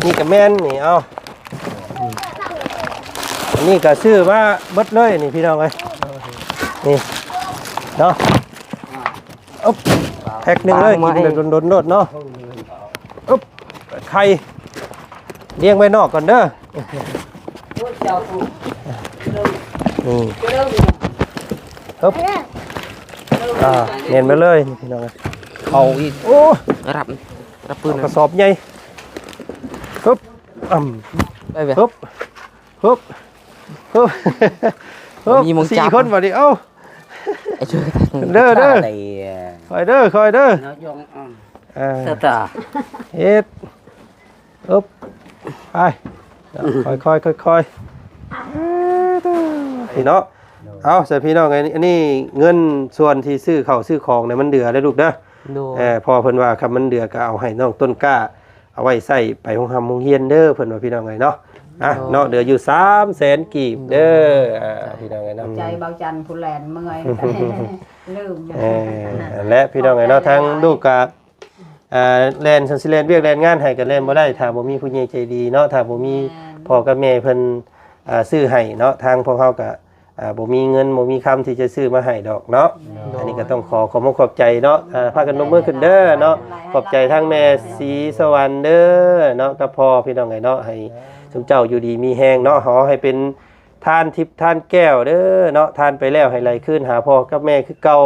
ນີ້ກໍແມ່ນນີ້ ເອົາ ອັນນີ້ກໍຊື້ມາເບິດເລີຍນີ້ພີ່ນ້ອງເອີຍ ນີ້ເນາະ ອຶບ ແພັກໜຶ່ງເລີຍ ກິນແບບດົນໆໂລດເນາະ ອຶບ ໄຂ່ ລ້ຽງໄວ້ນອກກ່ອນເດີ ນີ້ ອຶບ ອ່າ ແໜ້ນໄປເລີຍພີ່ນ້ອງເອີຍ ເຂົ້າອີກ ໂອ້ ຮັບ ຮັບປືນ ເອົາກະສອບໃຫຍ່ ອຶບ ອຳ ໄປເວີຍ ອຶບ ຮຶບ ຮຶບ ຮຶບ ມີໝ່ອງຈັບ ສີ່ຄົນບາດນີ້ ເອົ້າ ເດີ ເດີ ຄ່ອຍເດີ ຄ່ອຍເດີ ເອີ ເຮັດ ອຶບ ໄປ ຄ່ອຍໆ ຄ່ອຍໆ ນີ້ເນາະ ເອົາ ໃສ່ພີ່ນ້ອງ ອັນນີ້ເງິນສ່ວນທີ່ຊື້ເຂົ້າຊື້ຂອງນີ້ມັນເຫຼືອເດີລູກເດີ ໂດຍ ເອີ ພໍ່ເພິ່ນວ່າຄັນມັນເຫຼືອກໍເອົາໃຫ້ນ້ອງຕົ້ນກ້າ ເອົາໄວ້ໃຊ້ໄປໂຮງຮ່ຳໂຮງຮຽນເດີ ເພິ່ນວ່າພີ່ນ້ອງເອີຍເນາະ ອ່ະ ໂດຍ ເນາະ ເຫຼືອຢູ່ສາມແສນກີບເດີ ໂດຍ ອ່າ ພີ່ນ້ອງເອີຍເນາະ ໃຈເບົາຈັນຜູ້ແລ່ນເມື່ອຍ ລືມຢູ່ ເອີ ນັ້ນແຫຼະພີ່ນ້ອງເອີຍເນາະ ທາງລູກກະ ອ່າ ແລ່ນ ຄັນຊິແລ່ນວຽກແລ່ນງານໃຫ້ກໍແລ່ນບໍ່ໄດ້ ຖ້າບໍ່ມີຜູ້ໃຫຍ່ໃຈດີເນາະ ຖ້າບໍ່ມີ ແມ່ນ ພໍ່ກັບແມ່ເພິ່ນ ອ່າ ຊື້ໃຫ້ເນາະ ທາງພວກເຮົາກໍ ອ່າ ບໍ່ມີເງິນບໍ່ມີຄຳທີ່ຈະຊື້ມາໃຫ້ດອກເນາະ ໂດຍ ອັນນີ້ກໍຕ້ອງຂໍຂອບອົກຂອບໃຈເນາະ ອ່າ ພາກັນຍົກມືຂຶ້ນເດີເນາະ ຂອບໃຈທາງແມ່ສີສະຫວັນເດີເນາະ ກັບພໍ່ພີ່ນ້ອງເອີຍເນາະ ໃຫ້ຊຸມເຈົ້າຢູ່ດີມີແຮງເນາະ ຂໍໃຫ້ເປັນທານທິບທານແກ້ວເດີເນາະ ທານໄປແລ້ວໃຫ້ໄຫຼຄືນຫາພໍ່ກັບແມ່ຄືເກົ່າ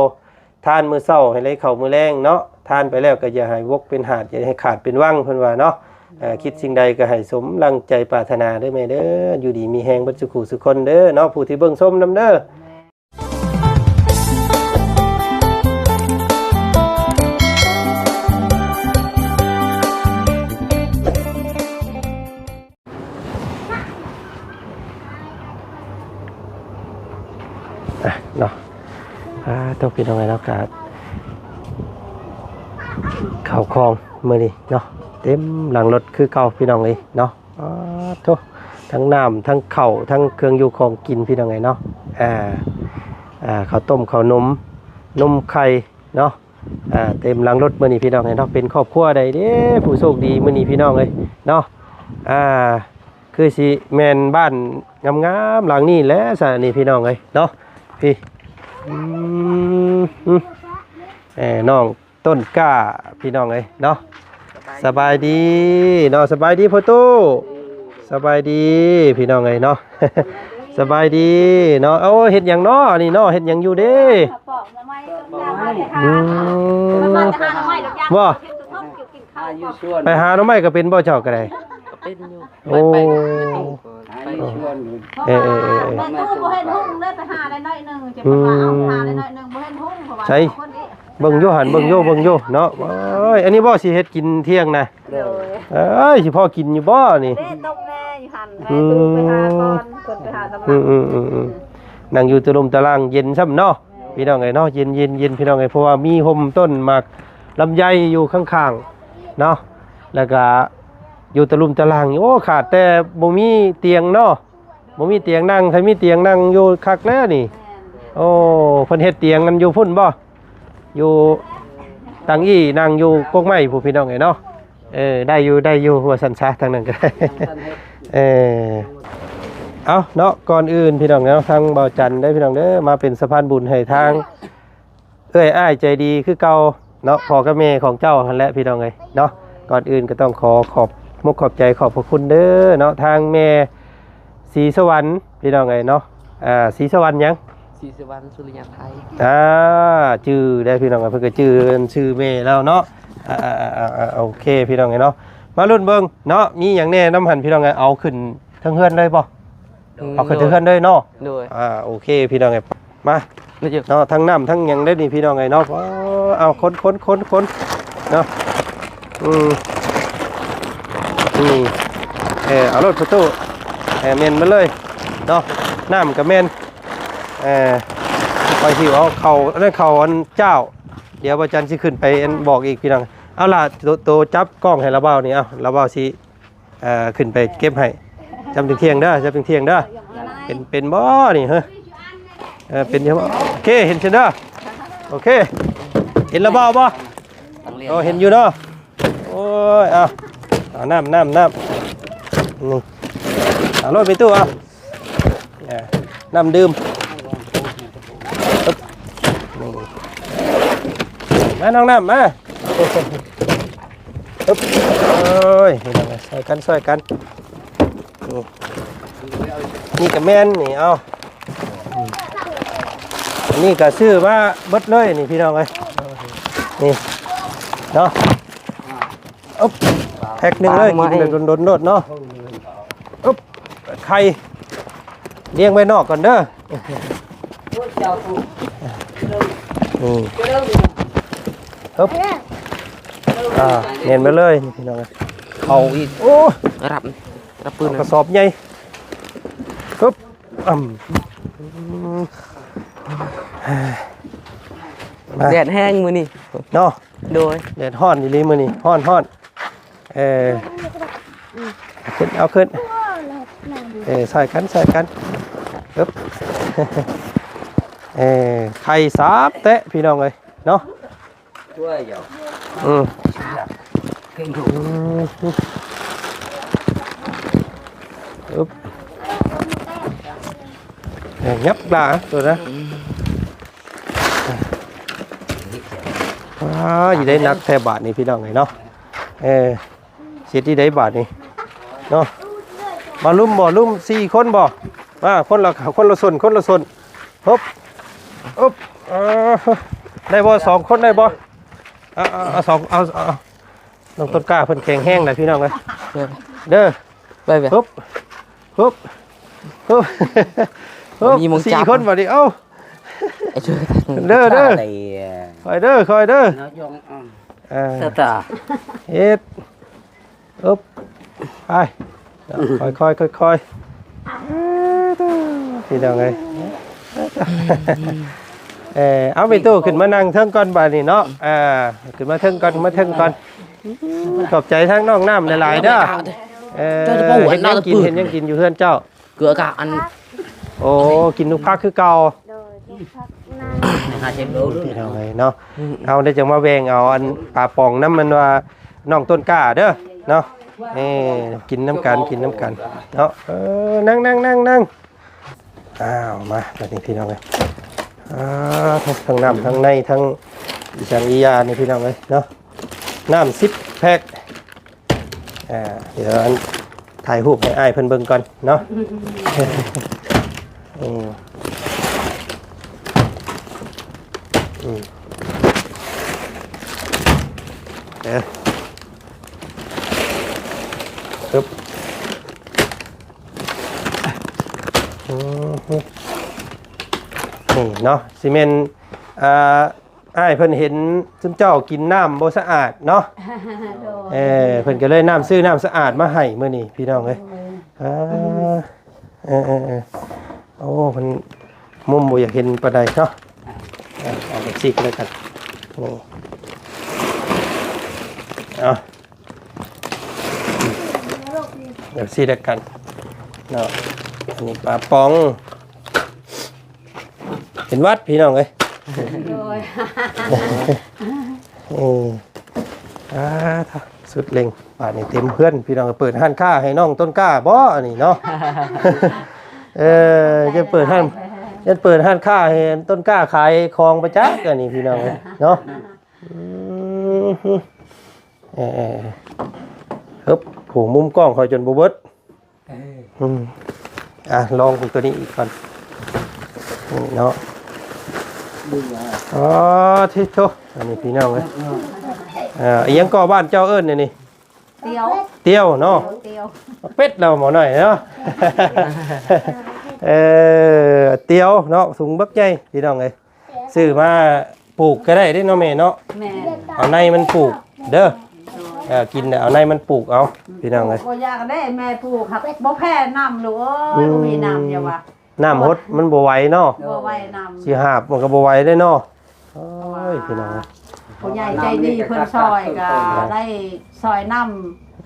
ທານມື້ເຊົ້າໃຫ້ໄດ້ເຂົ້າມື້ແລງເນາະ ທານໄປແລ້ວກໍຢ່າໃຫ້ວົກເປັນຫາດ ຢ່າໃຫ້ຂາດເປັນວັງ ເພິ່ນວ່າເນາະ ເອີ ຄິດສິ່ງໃດກໍໃຫ້ສົມດັ່ງໃຈປາດຖະໜາເດີແມ່ເດີ ຢູ່ດີມີແຮງເບິດສູ່ຄູ່ສູ່ຄົນເດີເນາະ ຜູ້ທີ່ເບິ່ງຊົມນຳເດີ ອ່ະເນາະ ອ່າ ໂຕ ພີ່ນ້ອງເອີຍເນາະ ກະເຂົ້າຂອງມື້ນີ້ເນາະ ເຕັມຫຼັງລົດຄືເກົ່າພີ່ນ້ອງເອີຍເນາະ ອ່າ ໂຕ ທັງນ້ຳ ທັງເຂົ້າ ທັງເຄື່ອງຢູ່ຂອງກິນພີ່ນ້ອງເອີຍເນາະ ອ່າ ອ່າ ເຂົ້າຕົ້ມ ເຂົ້າໜົມ ນົມໄຂ່ເນາະ ອ່າ ເຕັມຫຼັງລົດມື້ນີ້ພີ່ນ້ອງເອີຍເນາະ ເປັນຄອບຄົວໃດເດ້ ຜູ້ໂຊກດີມື້ນີ້ພີ່ນ້ອງເອີຍເນາະ ອ່າ ຄືຊິແມ່ນບ້ານງາມໆຫຼັງນີ້ແຫຼະຊະນີ້ພີ່ນ້ອງເອີຍເນາະ ພີ້ ອືມ ເອີ ນ້ອງຕົ້ນກ້າພີ່ນ້ອງເອີຍເນາະ ສະບາຍດີເນາະ ສະບາຍດີພໍ່ຕູ້ ສະບາຍດີພີ່ນ້ອງເອີຍເນາະ ສະບາຍດີເນາະ ເອົາ ເຮັດຫຍັງເນາະ ອັນນີ້ເນາະ ເຮັດຫຍັງຢູ່ເດ້ ອືມ ບໍ່ ໄປຫາໜໍ່ໄມ້ກໍເປັນບໍ່ ເຈົ້າກໍໄດ້ ກໍເປັນຢູ່ ໂອ້ ໄປ ໄປ ໄປ ເອີ ເອີ ເອີ ເອີ ແມ່ຕູ້ບໍ່ເຫັນຫຸ່ງເລີຍ ໄປຫາໄດ້ໜ້ອຍໜຶ່ງ ຈະ ອືມ ໄປຫາໄດ້ໜ້ອຍໜຶ່ງ ບໍ່ເຫັນຫຸ່ງ ເພາະວ່າ ໃສ ຄົນນີ້ ເບິ່ງຢູ່ຫັ້ນ ເບິ່ງຢູ່ ເບິ່ງຢູ່ເນາະ ໂອ້ຍ ອັນນີ້ບໍ່ຊິເຮັດກິນທ່ຽງນະ ໂດຍ ເອີຍ ຊິພໍກິນຢູ່ບໍ່ນີ້ ເດ້ ຕົກແນ່ຢູ່ຫັ້ນ ອືມ ແມ່ຕູ້ໄປຫາກ່ອນ ເພິ່ນໄປຫາສຳລັບ ອືມໆໆໆ ນັ່ງຢູ່ຕະລຸ່ມຕະລ່າງເຢັນຊ້ຳເນາະ ພີ່ນ້ອງເອີຍເນາະ ເຢັນໆໆ ພີ່ນ້ອງເອີຍ ເພາະວ່າມີຮົ່ມຕົ້ນໝາກລຳໄຍຢູ່ຂ້າງໆເນາະ ແລ້ວກະຢູ່ຕະລຸ່ມຕະລ່າງ ໂອ້ ຂາດແຕ່ບໍ່ມີຕຽງເນາະ ບໍ່ມີຕຽງນັ່ງ ຄັນມີຕຽງນັ່ງຢູ່ຄັກແລ້ວນີ້ ໂອ້ ເພິ່ນເຮັດຕຽງກັນຢູ່ພຸ້ນບໍ່ ຢູ່ຕັ່ງອີ່ ນັ່ງຢູ່ກົກໄມ້ພຸ້ນ ພີ່ນ້ອງເອີຍເນາະ ເອີ ໄດ້ຢູ່ ໄດ້ຢູ່ ວ່າຊັ້ນຊະ ທາງນັ້ນກໍໄດ້ ເອີ ເອົາເນາະ ກ່ອນອື່ນ ພີ່ນ້ອງເນາະ ທາງບ່າວຈັນເດີ ພີ່ນ້ອງເດີ ມາເປັນສະພານບຸນໃຫ້ທາງ ເອື້ອຍອ້າຍໃຈດີຄືເກົ່າເນາະ ພໍ່ກັບແມ່ຂອງເຈົ້າຫັ້ນແຫຼະພີ່ນ້ອງເອີຍເນາະ ກ່ອນອື່ນກໍຕ້ອງຂໍຂອບມົກຂອບໃຈຂອບພະຄຸນເດີເນາະ ທາງແມ່ສີສະຫວັນພີ່ນ້ອງເອີຍເນາະ ອ່າ ສີສະຫວັນຫຍັງ? ສີສະຫວັນສຸລິຍາໄທ ອ່າ ຈື່ໄດ້ພີ່ນ້ອງເອີຍ ເພິ່ນກໍຈື່ຊື່ແມ່ລາວເນາະ ອ່າ ໂອເຄພີ່ນ້ອງເອີຍເນາະ ມາລຸ້ນເບິ່ງເນາະ ມີຫຍັງແດ່ນຳຫັ້ນພີ່ນ້ອງເອີຍ ເອົາຂຶ້ນເທິງເຮືອນເລີຍບໍ່? ເອົາຂຶ້ນເທິງເຮືອນເລີຍເນາະ ໂດຍ ອ່າ ໂອເຄພີ່ນ້ອງເອີຍ ມາ ເນາະ ທັງນ້ຳທັງຫຍັງເດ້ນີ້ພີ່ນ້ອງເອີຍເນາະ ເອົາ ຄົນໆໆໆ ເນາະ ອືມ ນີ້ ເອີ ເອົາໂລດປະຕູ ເອີ ແມ່ນມາເລີຍເນາະ ນ້ຳກໍແມ່ນ ເອີ ຂ້ອຍຫິ້ວເອົາເຂົ້າ ອັນນັ້ນເຂົ້າອັນເຈົ້າ ດຽວບ່າວຈັນຊິຂຶ້ນໄປອັນບອກອີກພີ່ນ້ອງ ເອົາລະ ໂຕ ໂຕຈັບກ້ອງໃຫ້ລາວບ່າວນີ້ ເອົາ ລາວບ່າວຊິ ເອີ ຂຶ້ນໄປເກັບໃຫ້ ຈັບທ່ຽງໆເດີ ຈັບທ່ຽງໆເດີ ເປັນ ເປັນບໍ່ນີ້ ເອີ ເປັນຢູ່ບໍ່ ໂອເຄ ເຫັນຊັ້ນເດີ ໂອເຄ ເຫັນລະບໍ່ ບໍ່ ອໍ ເຫັນຢູ່ເນາະ ໂອ້ ໂອ້ຍ ເອົາ ເອົານ້ຳ ນ້ຳ ນ້ຳ ນີ້ ເອົາໂລດໄປຕູ້ ເອົາ ເອີ ນ້ຳດື່ມ ນີ້ ມາ ນ້ອງນ້ຳ ມາ ໂອ້ຍ ພີ່ນ້ອງເອີຍ ຊ່ອຍກັນ ຊ່ອຍກັນ ນີ້ ນີ້ກະແມ່ນ ນີ້ ເອົາ ອັນນີ້ກະຊື້ມາເບິດເລີຍນີ້ ພີ່ນ້ອງເອີຍ ນີ້ເນາະ ອຶບ ແພັກໜຶ່ງເລີຍ ກິນແບບດົນໆໂລດເນາະ ອຶບ ໄຂ່ ລ້ຽງໄວ້ນອກກ່ອນເດີ ອືມ ອຶບ ອ່າ ແໜ້ນໄປເລີຍ ພີ່ນ້ອງເອີຍ ເຂົ້າອີກ ໂອ້ ຮັບ ຮັບປືນ ເອົາກະສອບໃຫຍ່ ອຶບ ອືມ ແດດແຮງມື້ນີ້ເນາະ ໂດຍ ແດດຮ້ອນອີ່ຫຼີມື້ນີ້ ຮ້ອນ ຮ້ອນ ເອີ ຂຶ້ນ ເອົາຂຶ້ນ ເອີ ຊ່ອຍກັນ ຊ່ອຍກັນ ອຶບ ເອີ ໄຂ່ສາບແຕະ ພີ່ນ້ອງເອີຍເນາະ ອືມ ອືມ ອຶບ ເອີ ຫຍັບຫຼ້າໂຕນະ ອືມ ອ່າ ຊິໄດ້ໜັກແທ້ບາດນີ້ ພີ່ນ້ອງເອີຍເນາະ ເອີ ຊິເຮັດຈັ່ງໃດບາດນີ້ເນາະ ມາລຸມບໍ່ ລຸມ ສີ່ຄົນບໍ່ ມາ ຄົນລະ ຄົນລະສົ້ນ ຄົນລະສົ້ນ ຮຶບ ອຶບ ເອີ ໄດ້ບໍ່ ສອງຄົນໄດ້ບໍ່ ເອົາ ເອົາ ເອົາສອງ ເອົາ ເອົາ ນ້ອງຕົ້ນກ້າເພິ່ນແຂງແຮງນະ ພີ່ນ້ອງເອີຍ ເດີ ໄປແບບ ຮຶບ ຮຶບ ຮຶບ ຮຶບ ມີໝ່ອງຈັບ ສີ່ຄົນບາດນີ້ ເອົ້າ ໄອ້ເດີ ເດີ ເດີ ໄດ້ ຄ່ອຍເດີ ຄ່ອຍເດີ ເນາະ ຢອງ ອ່າ ເອີ ສະຕາ ເຮັດ ອຶບ ໄປ ຄ່ອຍໆ ຄ່ອຍໆ ພີ່ນ້ອງເອີຍ ເອີ ເອົາ ແມ່ຕູ້ຂຶ້ນມານັ່ງເທິງກ່ອນບາດນີ້ເນາະ ອ່າ ຂຶ້ນມາເທິງກ່ອນ ມາເທິງກ່ອນ ຂອບໃຈທາງນ້ອງນ້ຳຫຼາຍໆເດີ ເອີ ເຈົ້າຈະບໍ່ຫວນ ເຮັດຫຍັງກິນ ເນາະ ເຮັດຫຍັງກິນຢູ່ເຮືອນເຈົ້າ ເກືອກະອັນ ໂອ້ ກິນລູກຜັກຄືເກົ່າ ໂດຍ ລູກຜັກນາ ພີ່ນ້ອງເອີຍເນາະ ເຮົາໄດ້ຈັ່ງມາແບ່ງເອົາອັນປາປອງນຳ ມັນວ່ານ້ອງຕົ້ນກ້າເດີເນາະ ເອີ ກິນນຳກັນ ກິນນຳກັນເນາະ ເອີ ນັ່ງໆໆໆ ອ້າວ ມາບາດນີ້ ພີ່ນ້ອງເອີຍ ອ່າ ທັງນ້ຳ ທັງໃນ ທັງອີ່ຫຍັງອີ່ຢ່ານີ້ ພີ່ນ້ອງເອີຍເນາະ ນ້ຳສິບແພັກ ອ່າ ດຽວອັນ ຖ່າຍຮູບໃຫ້ອ້າຍເພິ່ນເບິ່ງກ່ອນເນາະ ອືມ ອືມ ເອີ ປຶບ ອືມ ນີ້ເນາະ ຊິແມ່ນ ອ່າ ອ້າຍເພິ່ນເຫັນຊຸມເຈົ້າກິນນ້ຳບໍ່ສະອາດເນາະ ໂດຍ ເອີ ເພິ່ນກໍເລີຍນ້ຳ ຊື້ນ້ຳສະອາດມາໃຫ້ມື້ນີ້ ພີ່ນ້ອງເອີຍ ໂດຍ ອ່າ ເອີໆໆ ໂອ້ ເພິ່ນມຸມບໍ່ຢາກເຫັນປານໃດເນາະ ເອົາແບບຊີ້ກໍແລ້ວກັນ ນີ້ ເອົາ ແບບຊີ້ແລ້ວກັນເນາະ ອັນນີ້ປາປອງ ເປັນຫວັດ ພີ່ນ້ອງເອີຍ ໂດຍ ເອີ ອ່າ ສຸດເລັ່ງ ບາດນີ້ເຕັມເຮືອນ ພີ່ນ້ອງ ເປີດຮ້ານຄ້າໃຫ້ນ້ອງຕົ້ນກ້າບໍ ອັນນີ້ເນາະ ເອີ ຈະເປີດຮ້ານ ຈະເປີດຮ້ານຄ້າໃຫ້ຕົ້ນກ້າຂາຍຂອງປະຈັກ ອັນນີ້ ພີ່ນ້ອງເອີຍເນາະ ອືມ ເອີ ເອີ ຮຶບ ໂຫ ມຸມກ້ອງຂ້ອຍຈົນບໍ່ເບິດ ເອີ ອືມ ອ່ະ ລອງເບິ່ງຕົວນີ້ອີກກ່ອນ ນີ້ເນາະ ອໍ ທິໂທ ອັນນີ້ ພີ່ນ້ອງເອີຍ ເອີ ເອີ ອີຫຍັງກໍບ້ານເຈົ້າເອີ້ນອັນນີ້ ຕຽວ ຕຽວເນາະ ຕຽວ ເປັດລາວໝໍໜ້ອຍເນາະ ເອີ ຕຽວເນາະ ຖົງບັກໃຫຍ່ ພີ່ນ້ອງເອີຍ ຊື້ມາປູກກໍໄດ້ເດ້ເນາະແມ່ເນາະ ແມ່ນ ເອົາໃນມັນປູກເດີ ເອີ ກິນແລ້ວເອົາໃນມັນປູກເອົາ ພີ່ນ້ອງເອີຍ ບໍ່ຢາກໄດ້ແມ່ປູກ ຫາກບໍ່ແພ້ນ້ຳລູກເອີຍ ອືມ ບໍ່ມີນ້ຳ ຢ່າວ່າ ນ້ຳຫົດມັນບໍ່ໄຫວເນາະ ບໍ່ໄຫວນ້ຳ ຊິຫາບມັນກໍບໍ່ໄຫວເດ້ເນາະ ໂອ້ຍ ພີ່ນ້ອງ ຜູ້ໃຫຍ່ໃຈດີເພິ່ນຊ່ອຍກໍໄດ້ຊ່ອຍນຳ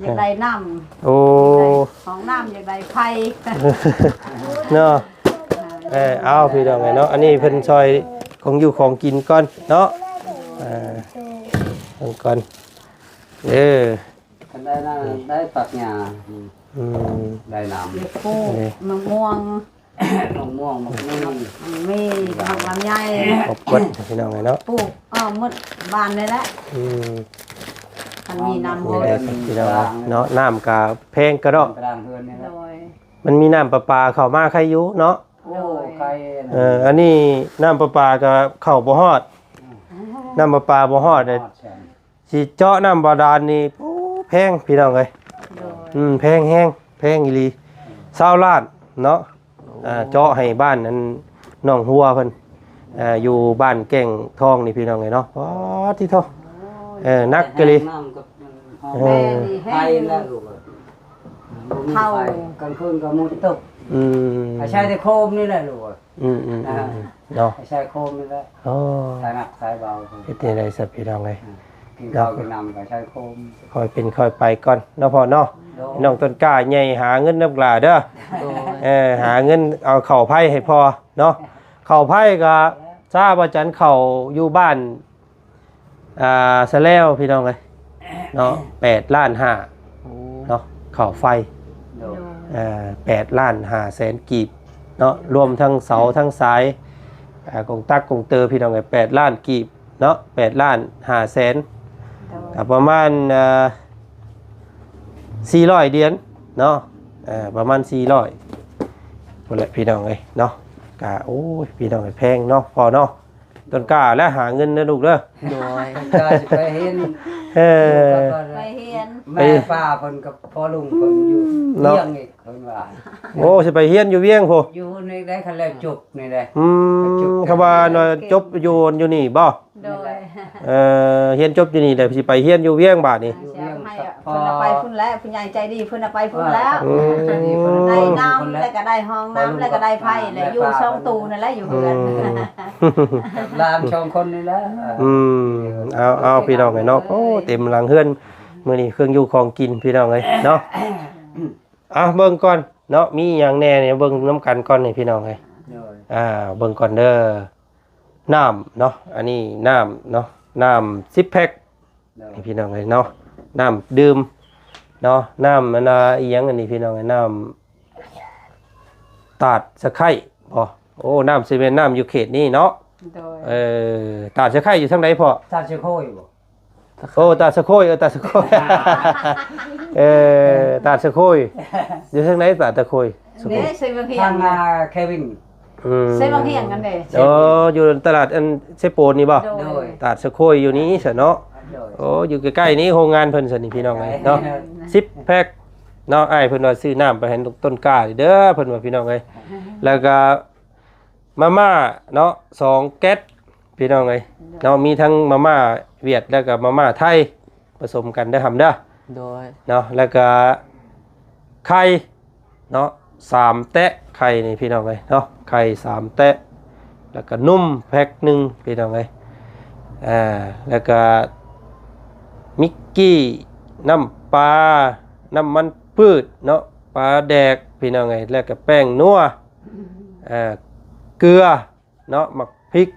ຢາກໄດ້ນ້ຳ ໂອ້ ຢາກໄດ້ຫ້ອງນ້ຳ ຢາກໄດ້ໄຟ ເນາະ ເອີ ເອົາ ພີ່ນ້ອງເອີຍເນາະ ອັນນີ້ເພິ່ນຊ່ອຍຂອງຢູ່ຂອງກິນກ່ອນເນາະ ເອີ ເບິ່ງກ່ອນ ເອີ ໄດ້ນະ ໄດ້ປັກຫຍ້າ ອືມ ອືມ ໄດ້ນ້ຳ ເຮັດປູກ ນີ້ ໝາກມ່ວງ ໝາກມ່ວງ ໝາກມີ ໝາກມີ ໝາກລຳໄຍ ຄົບເບິດພີ່ນ້ອງເອີຍເນາະ ປູກອ້ອມໝົດບ້ານເລີຍແຫຼະ ອືມ ຄັນມີນ້ຳ ນີ້ແຫຼະພີ່ນ້ອງເນາະ ນ້ຳກະແພງກະດອກ ກາງເຮືອນນີ້ແຫຼະ ໂດຍ ມັນມີນ້ຳປະປາເຂົ້າມາໄຄຢູ່ເນາະ ໂອ້ ໂດຍ ໄຄນະ ເອີ ອັນນີ້ນ້ຳປະປາກະເຂົ້າບໍ່ຮອດ ອືມ ນ້ຳປະປາບໍ່ຮອດເດ້ ຮອດແສນ ຊິເຈາະນ້ຳບາດານນີ້ ໂອ້ ແພງພີ່ນ້ອງເອີຍ ໂດຍ ອືມ ແພງແຮງ ແພງອີ່ຫຼີ ຊາວລ້ານເນາະ ໂອ້ ອ່າ ເຈາະໃຫ້ບ້ານອັນໜອງຫົວເພິ່ນ ອ່າ ຢູ່ບ້ານແກ້ງທອງນີ້ພີ່ນ້ອງເອີຍເນາະ ປາດຕິໂທ ໂອ້ຍ ເອີ ໜັກອີ່ຫຼີ ນ້ຳກໍ ເອີ ແມ່ນແຮງ ໄຟແລ້ວລູກເອີຍ ບໍ່ມີໄຟ ເຂົ້າ ກາງຄືນກໍມຸດຕົກ ອືມ ໃຊ້ແຕ່ໂຄມນີ້ແຫຼະລູກເອີຍ ອືມໆໆ ອ່າ ເນາະ ໃຊ້ໂຄມນີ້ແຫຼະ ໂອ້ ສາຍໜັກສາຍເບົາ ເຮັດຈັ່ງໃດຊະພີ່ນ້ອງເອີຍ ອ່າ ກິນເຂົ້າກິນນ້ຳກໍໃຊ້ໂຄມ ຄ່ອຍເປັນຄ່ອຍໄປກ່ອນເນາະພໍ່ເນາະ ໂດຍ ນ້ອງຕົ້ນກ້າໃຫຍ່ຫາເງິນນຳຫຼ້າເດີ ໂດຍ ເອີ ຫາເງິນເອົາເຂົ້າໄຟໃຫ້ພໍ່ເນາະ ເຂົ້າໄຟກໍຊາບວ່າຈັນເຂົ້າຢູ່ບ້ານ ອ່າ ສະແລ້ວພີ່ນ້ອງເອີຍເນາະ ແປດລ້ານຫ້າ ໂອ້ ເນາະ ເຂົ້າໄຟ ໂດຍ ອ່າ ແປດລ້ານຫ້າແສນກີບເນາະ ລວມທັງເສົາທັງສາຍ ອ່າ ກົງຕັກກົງເຕີພີ່ນ້ອງເອີຍ ແປດລ້ານກີບເນາະ ແປດລ້ານຫ້າແສນ ໂດຍ ກໍປະມານ ອ່າ ສີ່ຮ້ອຍຫຼຽນເນາະ ເອີ ປະມານສີ່ຮ້ອຍພຸ້ນແຫຼະພີ່ນ້ອງເອີຍເນາະ ກະ ໂອ້ຍ ພີ່ນ້ອງເອີຍ ແພງເນາະ ພໍ່ເນາະ ຕົ້ນກ້າແລະຫາເງິນເດີລູກເດີ ໂດຍ ຕ້ອງການຊິໄປຮຽນ ເອີ ໄປຮຽນ ແມ່ປ້າເພິ່ນກັບພໍ່ລຸງເພິ່ນຢູ່ ເນາະ ວຽງອີກເພິ່ນວ່າ ໂອ້ ຊິໄປຮຽນຢູ່ວຽງພຸ້ນ ຢູ່ນີ້ໄດ້ ຄັນແລ້ວຈົບນີ້ໄດ້ ອືມ ໄປຈົບ ຄຳວ່າຈົບຢູ່ ຢູ່ນີ້ບໍ່? ໂດຍ ເອີ ຮຽນຈົບຢູ່ນີ້ແລ້ວຊິໄປຮຽນຢູ່ວຽງບາດນີ້ ຢູ່ວຽງ ໃຫ້ ເພິ່ນເອົາໄປພຸ້ນແຫຼະ ຜູ້ໃຫຍ່ໃຈດີເພິ່ນເອົາໄປພຸ້ນແລ້ວ ອືມ ໃຫ້ນ້ຳ ແລ້ວກໍໄດ້ຫ້ອງນ້ຳ ແລ້ວກໍໄດ້ໄຟ ແລ້ວຢູ່ສອງຕູ້ນັ້ນແຫຼະ ຢູ່ເຮືອນ ອືມ ຫຼານສອງຄົນນີ້ແຫຼະ ອືມ ເອົາ ເອົາ ພີ່ນ້ອງເອີຍເນາະ ໂອ້ ເຕັມຫຼັງເຮືອນ ມື້ນີ້ເຄື່ອງຢູ່ຂອງກິນພີ່ນ້ອງເອີຍເນາະ ເອົາ ເບິ່ງກ່ອນເນາະ ມີຫຍັງແດ່ນີ້ ເບິ່ງນຳກັນກ່ອນນີ້ພີ່ນ້ອງເອີຍ ໂດຍ ອ່າ ເບິ່ງກ່ອນເດີ ນ້ຳເນາະ ອັນນີ້ນ້ຳເນາະ ນ້ຳສິບແພັກ ໂດຍ ນີ້ພີ່ນ້ອງເອີຍເນາະ ນ້ຳດື່ມເນາະ ນ້ຳອັນນ່າ ອີ່ຫຍັງອັນນີ້ພີ່ນ້ອງເອີຍ ນ້ຳຕາດສະໄຄບໍ? ໂອ້ ນ້ຳຊິແມ່ນນ້ຳຢູ່ເຂດນີ້ເນາະ ໂດຍ ເອີ ຕາດສະໄຄຢູ່ທາງໃດພໍ່? ຕາດສະໂຄຍບໍ? ໂອ້ ຕາດສະໂຄຍ ເອີ ຕາດສະໂຄຍ ເອີ ຕາດສະໂຄຍ ຢູ່ທາງໃດຕາດສະໂຄຍ? ເດ້ ໃສ່ເມືອງຮຽງ ທາງ ນະ ອ່າ ເຄວິນ ອືມ ໃສ່ເມືອງຮຽງນັ້ນເດ້ ໂອ້ ຢູ່ຕະຫຼາດອັນເຊໂປນນີ້ບໍ່? ໂດຍ ໂດຍ ຕາດສະໂຄຍຢູ່ນີ້ຊະເນາະ ໂດຍ ໂອ້ ຢູ່ໃກ້ໆນີ້ໂຮງງານເພິ່ນຊະນີ້ພີ່ນ້ອງເອີຍເນາະ ສິບແພັກເນາະ ອ້າຍເພິ່ນວ່າຊື້ນ້ຳໄປໃຫ້ຕົ້ນກ້າເດີ ເພິ່ນວ່າພີ່ນ້ອງເອີຍ ແລ້ວກໍ ມາມ່າເນາະ ສອງແກັດ ພີ່ນ້ອງເອີຍ ໂດຍ ເນາະ ມີທັງມາມ່າຫວຽດ ແລ້ວກໍມາມ່າໄທ ປະສົມກັນເດີ ຫຳເດີ ໂດຍ ເນາະ ແລ້ວກໍໄຂ່ເນາະ ສາມແຕະ ໄຂ່ນີ້ພີ່ນ້ອງເອີຍເນາະ ໄຂ່ສາມແຕະ ແລ້ວກໍນົມແພັກໜຶ່ງ ພີ່ນ້ອງເອີຍ ອ່າ ແລ້ວກໍມິກກີ້ ນ້ຳປາ ນ້ຳມັນພືດເນາະ ປາແດກ ພີ່ນ້ອງເອີຍ ແລ້ວກໍແປ້ງນົວ ອ່າ ເກືອ ເນາະ ໝາກພິກ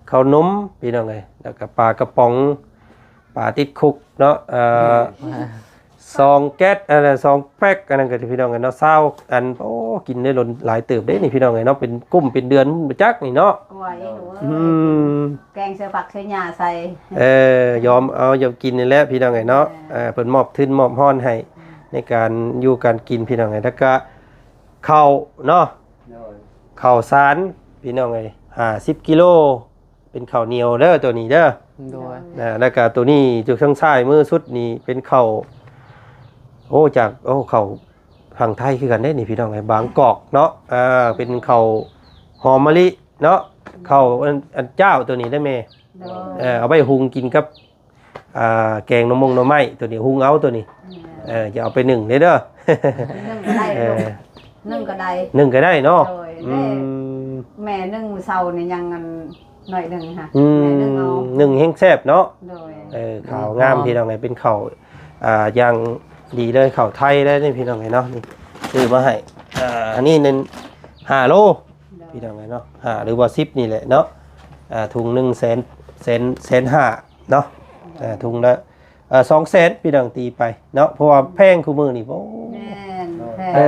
ເຂົ້າໜົມ ພີ່ນ້ອງເອີຍ ແລ້ວກໍປາກະປ໋ອງ ປາຕິດຄຸກເນາະ ເອີ ສອງແກັດ ອັນນັ້ນ ສອງແພັກ ອັນນັ້ນກໍ ພີ່ນ້ອງເອີຍເນາະ ຊາວອັນ ໂອ້ ກິນໄດ້ຫຼາຍເຕີບເດ້ນີ້ ພີ່ນ້ອງເອີຍເນາະ ເປັນກຸ້ມເປັນເດືອນບໍ່ຈັກນີ້ເນາະ ອືມ ແກງໃສ່ຜັກໃສ່ຫຍ້າໃສ່ ເອີ ຍອມເອົາຍອມກິນນີ້ແຫຼະ ພີ່ນ້ອງເອີຍເນາະ ເອີ ເພິ່ນມອບທຶນມອບຮອນໃຫ້ ໃນການຢູ່ການກິນ ພີ່ນ້ອງເອີຍ ແລ້ວກະເຂົ້າເນາະ ໂດຍ ເຂົ້າສານ ພີ່ນ້ອງເອີຍ ຫ້າສິບກິໂລ ເປັນເຂົ້າໜຽວເດີ ໂຕນີ້ເດີ ໂດຍ ນະ ແລ້ວກະໂຕນີ້ຢູ່ທາງຊ້າຍມືສຸດນີ້ເປັນເຂົ້າ ໂອ້ ຈາກ ໂອ້ ເຂົ້າທາງໄທຄືກັນເດ້ນີ້ ພີ່ນ້ອງເອີຍ ບາງກອກເນາະ ອ່າ ເປັນເຂົ້າຫອມມະລິເນາະ ເຂົ້າອັນ ອັນເຈົ້າໂຕນີ້ເດ້ແມ່ ໂດຍ ເອີ ເອົາໄວ້ຫຸງກິນກັບ ອ່າ ແກງໜໍ່ມົງໜໍ່ໄມ້ ໂຕນີ້ຫຸງເອົາໂຕນີ້ ແມ່ນ ເອີ ຈະເອົາໄປໜຶ້ງເດ້ເດີ ໜຶ້ງກໍໄດ້ ເອີ ລູກ ໜຶ້ງກໍໄດ້ ໜຶ້ງກໍໄດ້ເນາະ ໂດຍ ອືມ ແມ່ໜຶ້ງເຊົ້ານີ້ຍັງອັນໜ້ອຍໜຶ່ງຫັ້ນ ອືມ ແມ່ໜຶ້ງເອົາ ໜຶ້ງແຮງແຊບເນາະ ໂດຍ ເອີ ຂາວງາມ ພີ່ນ້ອງເອີຍ ເປັນເຂົ້າ ອ່າ ຢ່າງດີເລີຍ ເຂົ້າໄທເລີຍນີ້ ພີ່ນ້ອງເອີຍເນາະ ນີ້ຊື້ມາໃຫ້ ອ່າ ອັນນີ້ໜຶ່ງ ຫ້າໂລ ໂດຍ ພີ່ນ້ອງເອີຍເນາະ ຫ້າ ຫຼືວ່າສິບນີ້ແຫຼະເນາະ ອ່າ ຖົງໜຶ່ງແສນ ແສນ ແສນຫ້າ ເນາະ ເອີ ຖົງລະ ເອີ ສອງແສນ ພີ່ນ້ອງ ຕີໄປເນາະ ເພາະວ່າແພງຄູ່ມື້ນີ້ ໂອ້ ແມ່ນ ແພງ ເອີ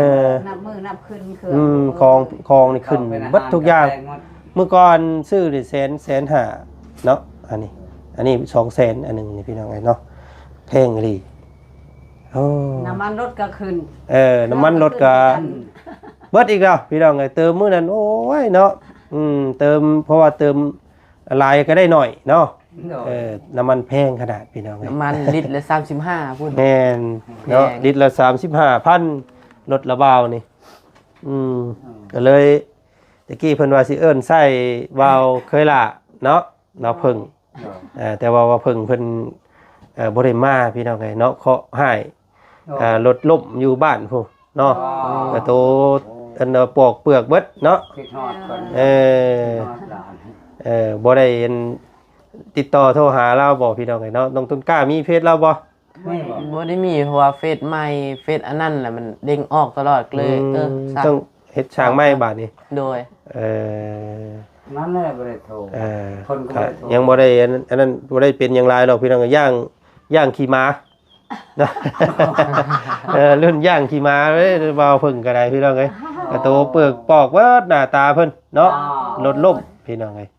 ນັບມື້ນັບຂຶ້ນເຄື່ອງ ອືມ ຂອງ ຂອງນີ້ຂຶ້ນເບິດທຸກຢ່າງ. ເຂົ້າໄປໃນຮ້ານກາແຟໝົດ ມື້ກ່ອນຊື້ນີ້ແສນ ແສນຫ້າເນາະ ອັນນີ້ ອັນນີ້ສອງແສນ ອັນໜຶ່ງນີ້ ພີ່ນ້ອງເອີຍເນາະ ແພງອີ່ຫຼີ. ໂອ້ ນ້ຳມັນລົດກໍຂຶ້ນ ເອີ ນ້ຳມັນລົດກໍ ເຄື່ອງກໍຄືກັນ ເບິດອີກແລ້ວ ພີ່ນ້ອງເອີຍ. ເຕີມມື້ນັ້ນ ໂອ້ຍເນາະ ອືມ ເຕີມ ເພາະວ່າເຕີມຫຼາຍກໍໄດ້ໜ້ອຍເນາະ. ໂດຍ ເອີ ນ້ຳມັນແພງຂະໜາດ ພີ່ນ້ອງເອີຍ ນ້ຳມັນລິດລະສາມສິບຫ້າພຸ້ນ ແມ່ນເນາະ ແພງ ລິດລະສາມສິບຫ້າພັນ ລົດລະບ່າວນີ້ ອືມ ອືມ ກໍເລີຍ ແຕ່ກີ້ເພິ່ນວ່າຊິເອີ້ນໃຊ້ບ່າວເຄີຍຫຼ້າເນາະ ບ່າວເຜິ້ງ ໂດຍ ເອີ ແຕ່ວ່າບ່າວເຜິ້ງເພິ່ນ ເອີ ບໍ່ໄດ້ມາ ພີ່ນ້ອງເອີຍເນາະ ເຄາະຮ້າຍ ໂດຍ ເອີ ລົດລົ້ມຢູ່ບ້ານພຸ້ນເນາະ ອໍ ກະໂຕ ອັນ ປອກເປືອກເບິດເນາະ ຄິດຮອດເພິ່ນ ເອີ ຄິດຮອດຫຼານ ເອີ ບໍ່ໄດ້ອັນ ຕິດຕໍ່ໂທຫາລາວບໍ່ ພີ່ນ້ອງເອີຍເນາະ? ນ້ອງຕົ້ນກ້າມີເຟສລາວບໍ່? ບໍ່ໄດ້ມີ ເພາະວ່າເຟສໃໝ່ ເຟສອັນນັ້ນລະມັນເດ້ງອອກຕະຫຼອດ ກໍເລີຍ ອືມ ເອີ ສ້າງ ຕ້ອງເຮັດສ້າງໃໝ່ບາດນີ້ ໂດຍ ເອີ ນັ້ນແຫຼະ ບໍ່ໄດ້ໂທ ເອີ ເພິ່ນກໍບໍ່ໄດ້ໂທ ຍັງບໍ່ໄດ້ອັນ ອັນນັ້ນ ບໍ່ໄດ້ເປັນຫຍັງຫຼາຍດອກ ພີ່ນ້ອງ ຢ້າງ ຢ້າງຂີ້ໝາເນາະ ເອີ ລຸ້ນຢ້າງຂີ້ໝາເລີຍ ບ່າວເຜິ້ງກໍໄດ້ ພີ່ນ້ອງເອີຍ ກະໂຕເປືອກປອກເບິດໜ້າຕາເພິ່ນເນາະ ອໍ ລົດລົ້ມ ພີ່ນ້ອງເອີຍ.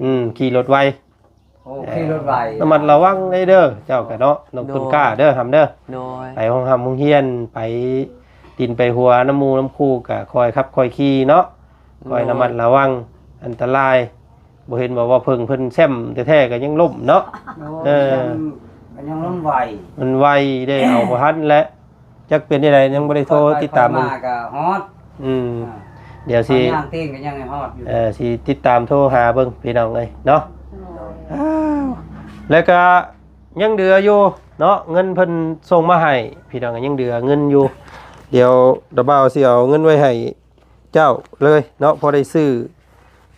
ອືມ ຂີ່ລົດໄວ ໂອ້ ເອີ ຂີ່ລົດໄວ ລະມັດລະວັງເດີເຈົ້າກະເນາະ ນ້ອງ ໂດຍ ຕົ້ນກ້າເດີ ຫຳເດີ ໂດຍ ໄປໂຮງຮ່ຳໂຮງຮຽນ ໄປດິນໄປຫົວນຳໝູ່ນຳຄູ່ ກະຄອຍຂັບຄອຍຂີ່ເນາະ ໂດຍ ຄອຍລະມັດລະວັງ ອັນຕະລາຍ ບໍ່ເຫັນວ່າ ວ່າເພິ່ງເພິ່ນແຊມແທ້ໆ ກະຍັງລົ້ມເນາະ ໂດຍ ເອີ ແຊມກະຍັງລົ້ມໄວ ມັນໄວເດ້ ເອົາບໍ່ທັນແຫຼະ. ຈັກເປັນຈັ່ງໃດ ຍັງບໍ່ໄດ້ໂທຕິດຕາມເບິ່ງ ຂ້ອຍໄປຂ້ອຍມາກໍຮອດ ອືມ ອ່າ ດຽວຊິ ຂ້ອຍຍ່າງຕີນກໍຍັງໃຫ້ຮອດຢູ່ ເອີ ຊິຕິດຕາມໂທຫາເບິ່ງ ພີ່ນ້ອງເອີຍເນາະ ໂດຍ ອ້າວ ແລ້ວກໍຍັງເຫຼືອຢູ່ເນາະ ເງິນເພິ່ນສົ່ງມາໃຫ້ ພີ່ນ້ອງ ຍັງເຫຼືອເງິນຢູ່ ດຽວດາວບ່າວຊິເອົາເງິນໄວ້ໃຫ້ເຈົ້າເລີຍເນາະ ພໍໄດ້ຊື້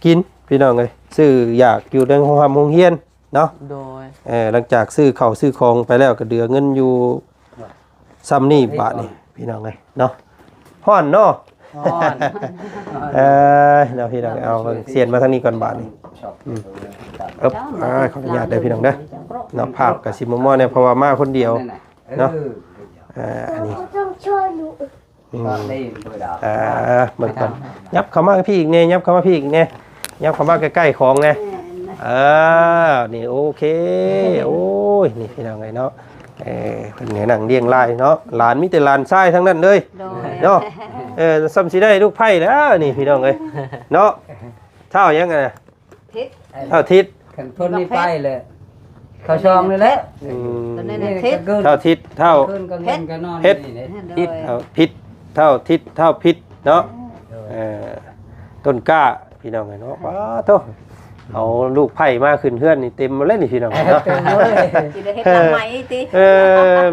ກິນ ພີ່ນ້ອງເອີຍ ຊື້ຢາກຢູ່ໃນໂຮງຮ່ຳໂຮງຮຽນ ເນາະ ໂດຍ ເອີ ຫຼັງຈາກຊື້ເຂົ້າຊື້ຂອງໄປແລ້ວ ກໍເຫຼືອເງິນຢູ່ຊ່ຳນີ້ບາດນີ້ ພີ່ນ້ອງເອີຍເນາະ ຮ້ອນເນາະ ຮ້ອນ ເອີ ເນາະ ພີ່ນ້ອງ ເອົາເບິ່ງ ສຽນມາທາງນີ້ກ່ອນບາດນີ້ ອືມ ເອີບ ອ່າ ຂໍອະນຸຍາດເດີ ພີ່ນ້ອງເດີ ເນາະ ພາບກໍຊິມົວໆແດ່ ເພາະວ່າມາຄົນດຽວເນາະ ເອີ ເອີ ອັນນີ້ ອືມ ອ່າ ເບິ່ງກ່ອນ ຫຍັບເຂົ້າມາພີ່ອີກແດ່ ຫຍັບເຂົ້າມາພີ່ອີກແດ່ ຫຍັບເຂົ້າມາໃກ້ໆຂອງແດ່ ເອີ ນີ້ໂອເຄ ໂອ້ຍ ນີ້ພີ່ນ້ອງເອີຍເນາະ ເອີ ເພິ່ນໃຫ້ນັ່ງລຽງລາຍເນາະ ຫຼານມີແຕ່ຫຼານຊາຍທັງນັ້ນເລີຍ ໂດຍ ເນາະ ເອີ ສ່ຳຊິໄດ້ລູກໃພ້ແລ້ວນີ້ ພີ່ນ້ອງເອີຍເນາະ ທ້າວຫຍັງຫັ້ນນະ ທິດ ທ້າວທິດ ຄັນຄົນນີ້ໄປແລ້ວ ເຂົ້າຊ່ອງນີ້ແຫຼະ ອືມ ຕົວນັ້ນທິດ ທ້າວທິດ ທ້າວ ເພິ່ນກໍເງິນກໍນອນຢູ່ນີ້ແຫຼະ ທິດ ໂດຍ ທ້າວພິດ ທ້າວທິດ ທ້າວພິດເນາະ ໂດຍ ເອີ ຕົ້ນກ້າ ພີ່ນ້ອງເອີຍເນາະ ປາໂທ້ ເອົາລູກໃພ້ມາຂຶ້ນເຮືອນນີ້ເຕັມໝົດເລີຍນີ້ ພີ່ນ້ອງເອີຍເນາະ ເຕັມເລີຍ ຊິໄດ້ເຮັດຫຼັງໃໝ່ຕິ ເອີ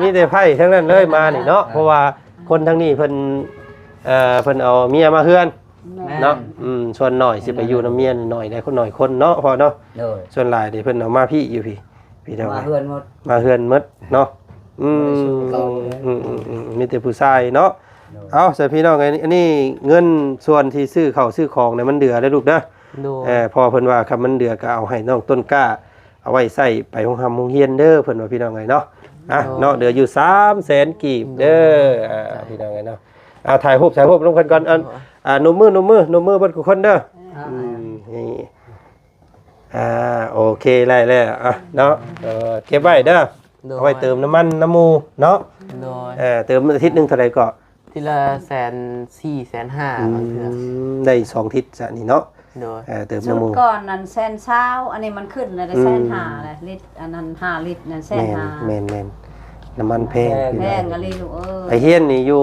ມີແຕ່ໃພ້ທັງນັ້ນເລີຍມານີ້ເນາະ ເອີ ເພາະວ່າຄົນທາງນີ້ເພິ່ນ ເອີ ເພິ່ນເອົາເມຍມາເຮືອນ ແມ່ນ ເນາະ ອືມ ສ່ວນໜ້ອຍຊິໄປຢູ່ນຳເມຍໜ້ອຍໄດ້ ຄົນໜ້ອຍຄົນເນາະ ພໍ່ເນາະ ໂດຍ ສ່ວນຫຼາຍນີ້ເພິ່ນເອົາມາພີ້ຢູ່ພີ້ ພີ່ນ້ອງ ມາເຮືອນໝົດ ມາເຮືອນໝົດເນາະ ອືມ ບໍ່ໄດ້ສູ່ເກົ່າເລີຍ ອືມໆໆ ມີແຕ່ຜູ້ຊາຍເນາະ ໂດຍ ເອົາ ຊັ້ນພີ່ນ້ອງເອີຍ ອັນນີ້ເງິນສ່ວນທີ່ຊື້ເຂົ້າຊື້ຂອງນີ້ມັນເຫຼືອເດີລູກເດີ ໂດຍ ເອີ ພໍ່ເພິ່ນວ່າຄັນມັນເຫຼືອກໍເອົາໃຫ້ນ້ອງຕົ້ນກ້າ ເອົາໄວ້ໃຊ້ໄປໂຮງຮ່ຳໂຮງຮຽນເດີ ເພິ່ນວ່າ ພີ່ນ້ອງເອີຍເນາະ ອ່ະ ໂດຍ ເນາະ ເຫຼືອຢູ່ສາມແສນກີບເດີ ໂດຍ ອ່າ ພີ່ນ້ອງເອີຍເນາະ ອ່າ ຖ່າຍຮູບ ຖ່າຍຮູບນຳກັນກ່ອນ ອັນ ອ່າ ນົບມື ນົບມື ນົບມືເບິດທຸກຄົນເດີ ອ່າ ອືມ ນີ້ ອ່າ ໂອເຄ ໄດ້ແລ້ວ ອ່ະ ເນາະ ເອີ ເກັບໄວ້ເດີ ໂດຍ ເອົາໄວ້ເຕີມນ້ຳມັນນຳໝູ່ເນາະ ໂດຍ ເອີ ເຕີມອາທິດໜຶ່ງເທົ່າໃດກໍ? ທີລະແສນສີ່ ແສນຫ້າ ອືມ ບາງເທື່ອ ໄດ້ສອງທິດຊະນີ້ເນາະ ໂດຍ ເອີ ເຕີມນຳໝູ່ ຊຸດກ່ອນນັ້ນແສນຊາວ ອັນນີ້ມັນຂຶ້ນແລ້ວ ອືມ ແສນຫ້າແລ້ວ ລິດ ອັນນັ້ນຫ້າລິດນັ້ນແສນຫ້າ ແມ່ນໆໆ ນ້ຳມັນແພງ ແພງ ແພງອີ່ຫຼີລູກເອີຍ ໄປຮຽນນີ້ຢູ່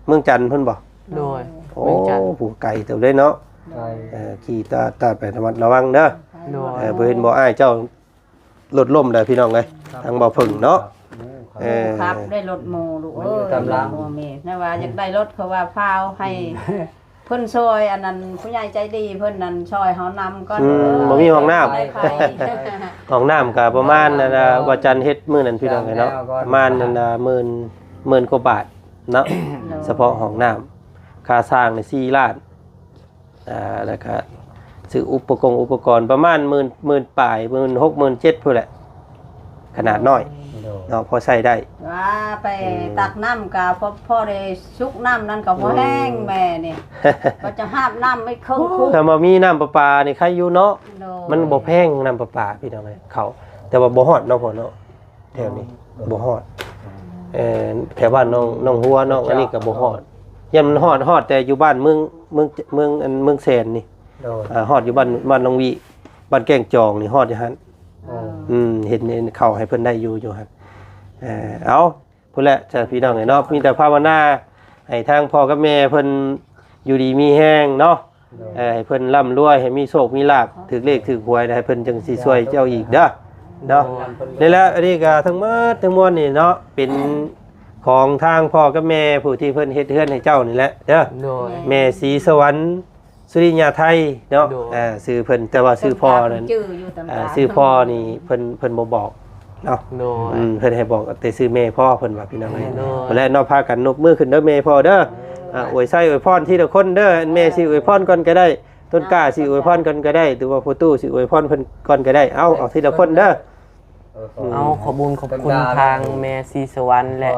ເມືອງຈັນພຸ້ນບໍ່? ໂດຍ ໂອ້ ເມືອງຈັນ ຜູ້ໄກເຕີບເລີຍເນາະ ໄກ ເອີ ຂີ່ຕາດ ຕາດໄປລະມັດລະວັງເດີ ໂດຍ ເອີ ບໍ່ເຫັນບໍ່ ອ້າຍເຈົ້າ ລົດລົ້ມໄດ໋ພີ່ນ້ອງເອີຍ ທາງບ່າວເຜິ້ງເນາະ ເອີ ຂັບໄດ້ລົດໝູ່ລູກເອີຍ ລົດໝູ່ແມ່ນວ່າຢາກໄດ້ລົດ ເພາະວ່າພາວໃຫ້ເພິ່ນຊ່ອຍ ອັນນັ້ນຜູ້ໃຫຍ່ໃຈດີເພິ່ນນັ້ນຊ່ອຍເຮົານຳກ່ອນ ອືມ ບໍ່ມີຫ້ອງນ້ຳ ຫ້ອງນ້ຳກໍປະມານ ອັນນ່າ ວ່າຈັນເຮັດມື້ນັ້ນພີ່ນ້ອງເອີຍເນາະ ປະມານ ອັນນ່າ ໝື່ນ ໝື່ນກວ່າບາດເນາະ ສະເພາະຫ້ອງນ້ຳ ຄ່າສ້າງນີ້ສີ່ລ້ານ ອ່າ ແລ້ວກະຊື້ອຸປະກົງອຸປະກອນປະມານໝື່ນ ໝື່ນປາຍ ໝື່ນຫົກ ໝື່ນເຈັດພຸ້ນແຫຼະ ຂະໜາດນ້ອຍ ເນາະ ພໍໃຊ້ໄດ້ ວ່າໄປ ອືມ ຕັກນ້ຳກໍພໍ ພໍໄດ້ສຸກ ນ້ຳນັ້ນກໍບໍ່ແຫ້ງ ອືມ ແມ່ນີ້ ກໍຈະຫາບນ້ຳໄປເຄິ່ງຄຸ ໂອ້ ຄັນວ່າມີນ້ຳປະປານີ້ໄຄຢູ່ເນາະ ໂດຍ ມັນບໍ່ແພງນ້ຳປະປາພີ່ນ້ອງເອີຍ ເຂົ້າ ແຕ່ວ່າບໍ່ຮອດເນາະພໍ່ເນາະ ແຖວນີ້ ອືມ ບໍ່ຮອດ ເອີ ແຖວບ້ານໜອງ ໜອງຫົວ ໜອງອັນນີ້ກໍບໍ່ຮອດ ຢ້ານມັນຮອດ ຮອດແຕ່ຢູ່ບ້ານເມືອງ ເມືອງ ເມືອງ ອັນ ເມືອງແສນນີ້ ໂດຍ ອ່າ ຮອດຢູ່ບ້ານ ບ້ານໜອງຫວີ້ ບ້ານແກ້ງຈອງນີ້ຮອດຢູ່ຫັ້ນ ໂອ້ ອືມ ເຫັນ ເຫັນເຂົ້າໃຫ້ເພິ່ນໄດ້ຢູ່ ຢູ່ຫັ້ນ ເອີ ເອົາ ພຸ້ນແຫຼະ ພີ່ນ້ອງເອີຍເນາະ ມີແຕ່ພາວະນາໃຫ້ທາງພໍ່ກັບແມ່ເພິ່ນຢູ່ດີມີແຮງເນາະ ໂດຍ ເອີ ໃຫ້ເພິ່ນລ່ຳລວຍ ໃຫ້ມີໂຊກມີລາບ ຖືກເລກຖືກຫວຍ ໃຫ້ເພິ່ນຈັ່ງຊິຊ່ວຍເຈົ້າອີກເດີ ເນາະ ໂດຍ ນີ້ແຫຼະ ອັນນີ້ກໍທັງໝົດທັງມວນນີ້ເນາະ ເປັນຂອງທາງພໍ່ກັບແມ່ຜູ້ທີ່ເພິ່ນເຮັດເຮືອນໃຫ້ເຈົ້ານີ້ແຫຼະເດີ ໂດຍ ແມ່ສີສະຫວັນ ສຸລິຍາໄທເນາະ ໂດຍ ອ່າ ຊື່ເພິ່ນ ແຕ່ວ່າຊື່ພໍ່ນັ້ນ ຊື່ພໍ່ນີ້ເພິ່ນ ເພິ່ນບໍ່ບອກເນາະ ໂດຍ ອືມ ເພິ່ນໃຫ້ບອກແຕ່ຊື່ແມ່ພໍ່ເພິ່ນວ່າ ພີ່ນ້ອງເອີຍ ໂດຍ ແລະເນາະ ພາກັນນົບມືຂຶ້ນເດີແມ່ພໍ່ເດີ ອ່າ ອວຍໄຊອວຍພອນທີລະຄົນເດີ ແມ່ຊິອວຍພອນກ່ອນກໍໄດ້ ຕົ້ນກ້າຊິອວຍພອນກ່ອນກໍໄດ້ ຫຼືວ່າພໍ່ຕູ້ຊິອວຍພອນເພິ່ນກ່ອນກໍໄດ້ ເອົາ ເອົາທີລະຄົນເດີ ເອີ ເອົາ ຂອບບຸນຂອບຄຸນທາງແມ່ສີສະຫວັນ ແລະ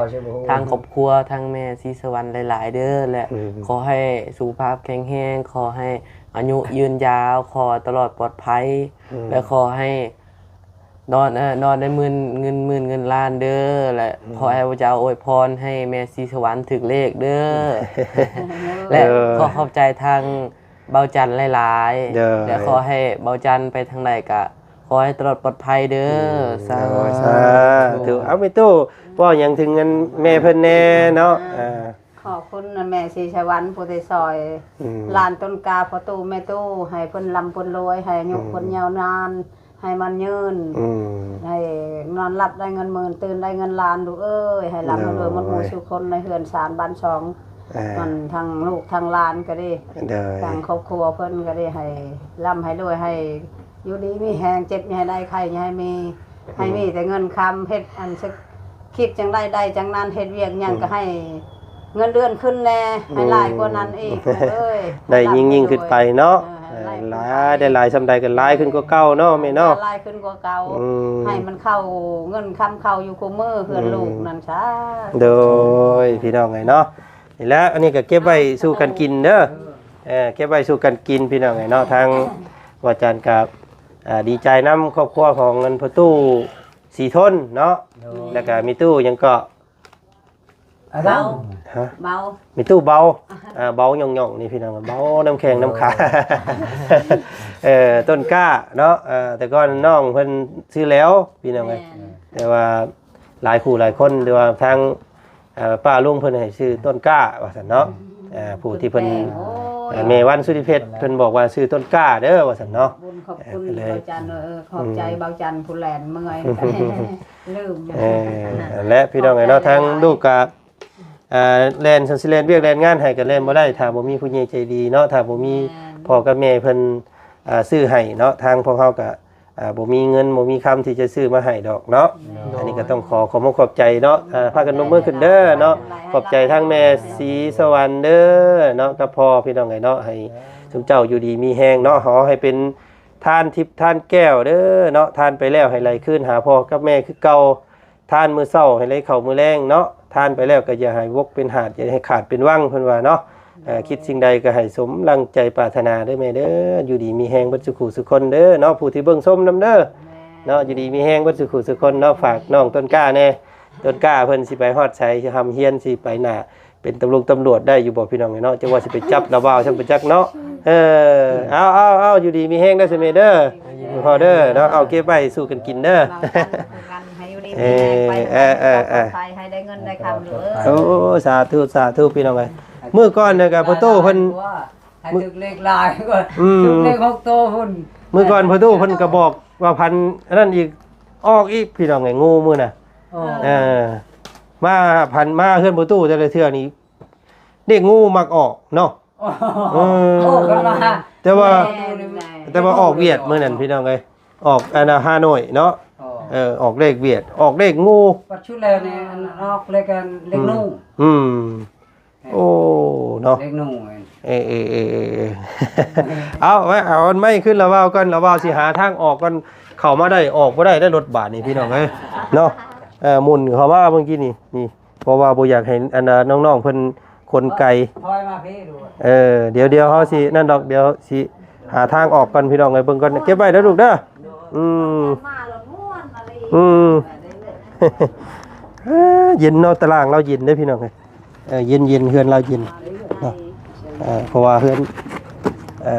ທາງຄອບຄົວທາງແມ່ສີສະຫວັນຫຼາຍໆເດີ ແລະ ອືມ ຂໍໃຫ້ສຸຂະພາບແຂງແຮງ ຂໍໃຫ້ອາຍຸຍືນຍາວ ຂໍໃຫ້ຕະຫຼອດປອດໄພ ອືມ ແລະ ຂໍໃຫ້ນອນ ເອີ ນອນໃນໝື່ນ ເງິນໝື່ນເງິນລ້ານເດີ ແລະ ອືມ ຂໍໃຫ້ພະເຈົ້າອວຍພອນໃຫ້ແມ່ສີສະຫວັນຖືກເລກເດີ ແລະ ເອີ ຂໍຂອບໃຈທາງ ເບົາຈັນຫຼາຍໆ ໂດຍ ແລະ ຂໍໃຫ້ເບົາຈັນໄປທາງໃດກະຂໍໃຫ້ຕະຫຼອດປອດໄພເດີ ອືມ ສາທຸ ໂດຍ ສາທຸ ເອົາ ແມ່ຕູ້ ເວົ້າຫຍັງເຖິງອັນແມ່ເພິ່ນແດ່ເນາະ ອ່າ ອ່າ ຂອບຄຸນແມ່ສີສະຫວັນຜູ້ທີ່ຊ່ອຍ ອືມ ຫຼານຕົ້ນກ້າ ພໍ່ຕູ້ແມ່ຕູ້ ໃຫ້ເພິ່ນລ່ຳເພິ່ນລວຍ ໃຫ້ອາຍຸ ອືມ ເພິ່ນຍາວນານ ໃຫ້ໝັ້ນຍືນ ອືມ ໃຫ້ນອນຫຼັບໄດ້ເງິນໝື່ນ ຕື່ນໄດ້ເງິນລ້ານ ລູກເອີຍ ໃຫ້ລ່ຳໃຫ້ລວຍ ໂດຍ ໝົດໝູ່ສູ່ຄົນໃນເຮືອນຊານບ້ານຊ່ອງ ອ່າ ມັນທັງລູກທັງຫຼານກໍດີ ໂດຍ ທັງຄອບຄົວເພິ່ນກໍດີ ໃຫ້ລ່ຳໃຫ້ລວຍ ໃຫ້ຢູ່ດີມີແຮງ ເຈັບຢ່າໃຫ້ໄດ້ ໄຂ້ຢ່າໃຫ້ມີ ອືມ ໃຫ້ມີແຕ່ເງິນຄຳ ເຮັດອັນ ຄິດຈັ່ງໃດໄດ້ຈັ່ງນັ້ນ ເຮັດວຽກຫຍັງ ອືມ ກໍໃຫ້ເງິນເດືອນຂຶ້ນແດ່ ໃຫ້ ອືມ ຫຼາຍກວ່ານັ້ນອີກ ເອີຍ ໄດ້ຍິ່ງໆຂຶ້ນໄປເນາະ ເອີ ໃຫ້ຫຼາຍຂຶ້ນໄປ ເອີ ຫຼາຍ ໄດ້ຫຼາຍສ່ຳໃດກໍຫຼາຍຂຶ້ນກວ່າເກົ່າເນາະແມ່ເນາະ ຫຼາຍຂຶ້ນກວ່າເກົ່າ ອືມ ໃຫ້ມັນເຂົ້າເງິນຄຳເຂົ້າຢູ່ຄູ່ມື້ເຮືອນ ອືມ ລູກນັ້ນສາ ໂດຍ ພີ່ນ້ອງເອີຍເນາະ ນີ້ແຫຼະ ອັນນີ້ກໍເກັບໄວ້ສູ່ກັນກິນເດີ ເອີ ເກັບໄວ້ສູ່ກັນກິນ ພີ່ນ້ອງເອີຍເນາະ ທາງວ່າຈັນກໍ ອ່າ ດີໃຈນຳຄອບຄົວຂອງອັນພໍ່ຕູ້ສີທົນເນາະ ໂດຍ ແລ້ວກໍມີຕູ້ຫຍັງເກາະ ເບົາ ຮະ ເບົາ ມີຕູ້ເບົາ ອ່າ ເບົາຫຍ້ອງໆ ນີ້ພີ່ນ້ອງ ເບົານ້ຳແຂງນ້ຳຂາ ໂດຍ ເອີ ຕົ້ນກ້າເນາະ ເອີ ແຕ່ກ່ອນນ້ອງເພິ່ນຊື່ແຫຼວ ພີ່ນ້ອງເອີຍ ແມ່ນ ແຕ່ວ່າຫຼາຍຄູ່ຫຼາຍຄົນ ຫຼືວ່າທາງ ເອີ ປ້າລຸງເພິ່ນໃຫ້ຊື່ຕົ້ນກ້າວ່າຊັ້ນເນາະ ອືມ ເອີ ຜູ້ທີ່ເພິ່ນ ຕົ້ນແປ້ງ ໂອ້ຍ ເອີ ແມ່ວັນສຸລິເພັດ ເພິ່ນບອກວ່າຊື່ຕົ້ນກ້າເດີວ່າຊັ້ນເນາະ ບຸນຂອບຄຸນ ເອີ ເບົາຈັນ ເອີ ຂອບໃຈ ອືມ ເບົາຈັນຜູ້ແລ່ນເມື່ອຍ ລືມ ເອີ ນັ້ນແຫຼະ ພີ່ນ້ອງເອີຍເນາະ ທາງລູກກະ ອ່າ ແລ່ນ ຊິແລ່ນວຽກແລ່ນງານໃຫ້ກໍແລ່ນບໍ່ໄດ້ ຖ້າບໍ່ມີຜູ້ໃຫຍ່ໃຈດີເນາະ ຖ້າບໍ່ມີ ແມ່ນ ພໍ່ກັບແມ່ເພິ່ນ ອ່າ ຊື້ໃຫ້ເນາະ ທາງພວກເຮົາກໍ ອ່າ ບໍ່ມີເງິນບໍ່ມີຄຳທີ່ຈະຊື້ມາໃຫ້ດອກເນາະ ໂດຍ ອັນນີ້ກໍຕ້ອງຂໍຂອບອົກຂອບໃຈເນາະ ອ່າ ພາກັນນົບມືຂຶ້ນເດີເນາະ ຂອບໃຈທາງແມ່ສີສະຫວັນເດີເນາະ ກັບພໍ່ ພີ່ນ້ອງເອີຍເນາະ ໃຫ້ຊຸມເຈົ້າຢູ່ດີມີແຮງເນາະ ຂໍໃຫ້ເປັນທານທິບທານແກ້ວເດີເນາະ ທານໄປແລ້ວໃຫ້ໄຫຼຄືນຫາພໍ່ກັບແມ່ຄືເກົ່າ ທານມື້ເຊົ້າໃຫ້ໄດ້ເຂົ້າມື້ແລງເນາະ ທານໄປແລ້ວກໍຢ່າໃຫ້ວົກເປັນຫາດ ຢ່າໃຫ້ຂາດເປັນວັງ ເພິ່ນວ່າເນາະ ເອີ ຄິດສິ່ງໃດກໍໃຫ້ສົມດັ່ງໃຈປາດຖະໜາເດີແມ່ເດີ ຢູ່ດີມີແຮງເບິດສູ່ຄູ່ສູ່ຄົນເດີເນາະ ຜູ້ທີ່ເບິ່ງຊົມນຳເດີ ແມ່ນ ເນາະ ຢູ່ດີມີແຮງເບິດສູ່ຄູ່ສູ່ຄົນເນາະ ຝາກນ້ອງຕົ້ນກ້າແດ່ ຕົ້ນກ້າເພິ່ນຊິໄປຮອດໃສ ຊິຮ່ຳຮຽນ ຊິໄປໜ້າ ເປັນຕຳລົງຕຳຫຼວດໄດ້ຢູ່ບໍ່ພີ່ນ້ອງເອີຍເນາະ ຈັກວ່າຊິໄປຈັບລາວບ່າວຊ່ຳປະຈັກເນາະ ເອີ ເອົາ ເອົາ ເອົາ ຢູ່ດີມີແຮງເດີຊະເມເດີ ພໍ່ເດີເນາະ ເອົາເກັບໄວ້ສູ່ກັນກິນເດີ ເອີ ເອີ ເອີ ເອີ ໃຫ້ໄດ້ເງິນໄດ້ຄຳເດີ ໂອ້ ສາທຸ ສາທຸ ພີ່ນ້ອງເອີຍ ມື້ກ່ອນນີ້ກໍພໍ່ຕູ້ເພິ່ນ ໃຫ້ຖືກເລກຫຼາຍກວ່າ ອືມ ຖືກເລກຫົກໂຕພຸ້ນ ມື້ກ່ອນພໍ່ຕູ້ເພິ່ນກໍບອກວ່າພັນອັນນັ້ນອີກ ອອກອີກ ພີ່ນ້ອງເອີຍ ງູມື້ນະ ເອີ ມາພັນມາເຮືອນພໍ່ຕູ້ແຕ່ລະເທື່ອນີ້ ເລກງູມັກອອກເນາະ ເອີ ແຕ່ວ່າ ແຕ່ວ່າອອກຫວຽດມື້ນັ້ນພີ່ນ້ອງເອີຍ ອອກອັນນ່າ ຮ່າໂນ້ຍເນາະ ເອີ ອອກເລກຫວຽດ ອອກເລກງູ ປັດຈຸແລ້ວນີ້ ອັນອອກເລກ ເລກງູ ອືມ ໂອ້ ເນາະ ເລກງູ ເອີ ເອີ ເອີ ເອີ ເອົາ ເອົາອັນໄມ້ຂຶ້ນລະເວົ້າກ່ອນ ລະເວົ້າຊິຫາທາງອອກກ່ອນ ເຂົ້າມາໄດ້ ອອກບໍ່ໄດ້ ໄດ້ລົດບາດນີ້ພີ່ນ້ອງເອີຍ ເນາະ ເອີ ໝຸ່ນເຂົ້າມາເມື່ອກີ້ນີ້ ນີ້ ເພາະວ່າບໍ່ຢາກໃຫ້ອັນນ່າ ນ້ອງໆເພິ່ນຂົນໄກ ຖອຍມາພີ້ດູ ເອີ ດຽວ ດຽວເຮົາຊິນັ້ນດອກ ດຽວຊິຫາທາງອອກກ່ອນພີ່ນ້ອງເອີຍ ເບິ່ງກ່ອນ ເກັບໄວ້ເດີລູກເດີ ອືມ ມາແລ້ວມ່ວນມາລີ ອືມ ເອີ ເຢັນເນາະ ຕາລ່າງລາວເຢັນເດ້ພີ່ນ້ອງເອີຍ ເອີ ເຢັນໆ ເຮືອນລາວເຢັນເນາະ ເອີ ເພາະວ່າເຮືອນ ເອີ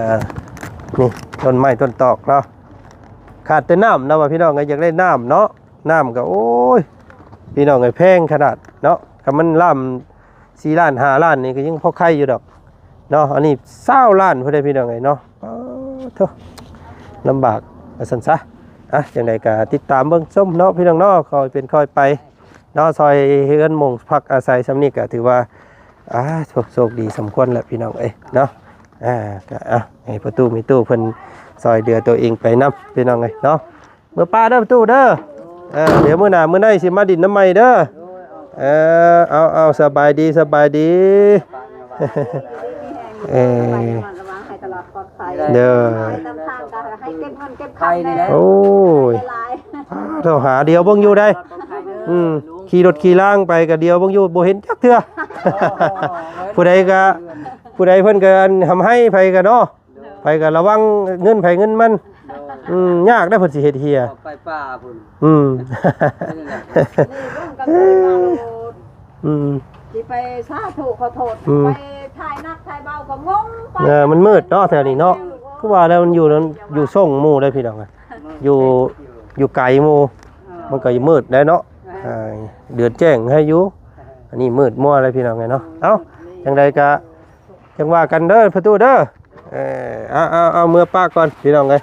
ນີ້ ຕົ້ນໄມ້ຕົ້ນຕອກເນາະ ຂາດແຕ່ນ້ຳນະວ່າພີ່ນ້ອງເອີຍ ຢາກໄດ້ນ້ຳເນາະ ນ້ຳກໍ ໂອ້ຍ ພີ່ນ້ອງເອີຍ ແພງຂະໜາດເນາະ ຄັນມັນລ້ານ ສີ່ລ້ານ ຫ້າລ້ານນີ້ກໍຍັງພໍໄຄຢູ່ດອກເນາະ ອັນນີ້ຊາວລ້ານພຸ້ນເດ້ພີ່ນ້ອງເອີຍເນາະ ປາດໂທ້ ລຳບາກວ່າຊັ້ນຊະ ອ່ະ ຈັ່ງໃດກໍຕິດຕາມເບິ່ງຊົມເນາະພີ່ນ້ອງເນາະ ຄ່ອຍເປັນຄ່ອຍໄປເນາະ ຊ່ອຍເຮືອນໝົງພັກອາໄສຊ່ຳນີ້ກໍຖືວ່າ ອ່າ ໂຊກ ໂຊກດີສົມຄວນແຫຼະພີ່ນ້ອງເອີຍເນາະ ອ່າ ກໍ ອ່ະ ໃຫ້ພໍ່ຕູ້ແມ່ຕູ້ເພິ່ນຊ່ອຍເຫຼືອຕົວເອງໄປນຳພີ່ນ້ອງເອີຍເນາະ ເມືອປ້າເດີປະຕູເດີ ເອີ ດຽວມື້ໜ້າມື້ໃນຊິມາດິນນຳໃໝ່ເດີ ເອີ ເອົາ ເອົາ ສະບາຍດີ ສະບາຍດີ ເອີ ເດີ ໂອ້ຍ ໂທຫາດຽວເບິ່ງຢູ່ໃດ ອືມ ຂີ່ລົດຂີ່ລາງໄປກໍດຽວເບິ່ງຢູ່ ບໍ່ເຫັນຈັກເທື່ອ ຜູ້ໃດກໍ ຜູ້ໃດເພິ່ນກໍອັນຫຳໄຫ້ ໃຜກໍເນາະ ໃຜກໍລະວັງເງິນໃຜເງິນມັນ ໂດຍ ອືມ ຍາກເດ້ເພິ່ນຊິເຮັດເຮຍ ອອກໄປປ່າພຸ້ນ ອືມ ອືມ ຊິໄປສາທຸຂໍໂທດ ອືມ ໄປຖ່າຍໜັກຖ່າຍເບົາກໍງົງໄປ ເອີ ມັນມືດເນາະແຖວນີ້ເນາະ ຄືວ່າແລ້ວມັນຢູ່ນັ້ນ ຢູ່ຊ່ອງໝູ່ເດ້ພີ່ນ້ອງ ຢູ່ ຢູ່ໄກໝູ່ ມັນກໍມືດໄດ້ເນາະ ເອີ ເດືອນແຈ້ງໃຫ້ຢູ່ ອັນນີ້ມືດມົວເລີຍພີ່ນ້ອງເອີຍເນາະ ເອົ້າ ຈັ່ງໃດກໍຈັ່ງວ່າກັນເດີພໍ່ຕູ້ເດີ ເອີ ເອົາ ເອົາ ເອົາ ເມືອປະກ່ອນພີ່ນ້ອງເອີຍ